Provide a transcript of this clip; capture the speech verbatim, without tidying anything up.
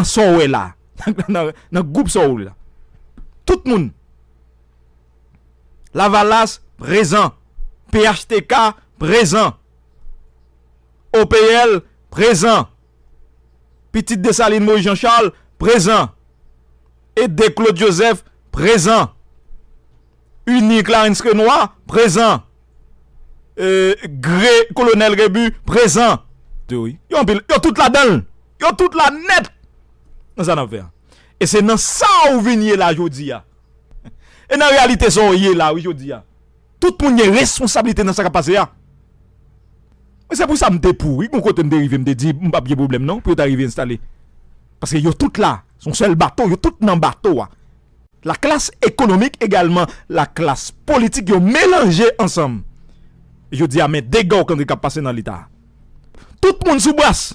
nan sa w wè la, nan, nan gwoup sa w la. Tout moun. Lavalas, prezan. P H T K, prezan. O P L, prezan. Pitit Desalin Moyiz Jan Chal, prezan. Ede Claude Joseph, prezan. Ini Clarens Renois, prezan. E, Gre, Kolonèl Rebu, prezan. Yo, wi. Yo anpil, yo tout ladan l. Yo tout la nèt. Nan sa n ap fè a. E se nan sa ou vin ye la jodi a. E nan reyalite sa w ye la, wi, jodi a. Tout moun gen responsablite nan sa k ap pase a. E se pou sa m te pou, wi, gon kote m te rive, m te di, m p ap gen pwoblèm non, pou yo ta rive enstale. Paske yo tout la, se yon sèl bato, yo tout nan bato a. Laklas ekonomik egalman, laklas politik, yo melanje ansanm. Jodi a, men dega w konn k ap pase nan leta a. Tout moun sou bras.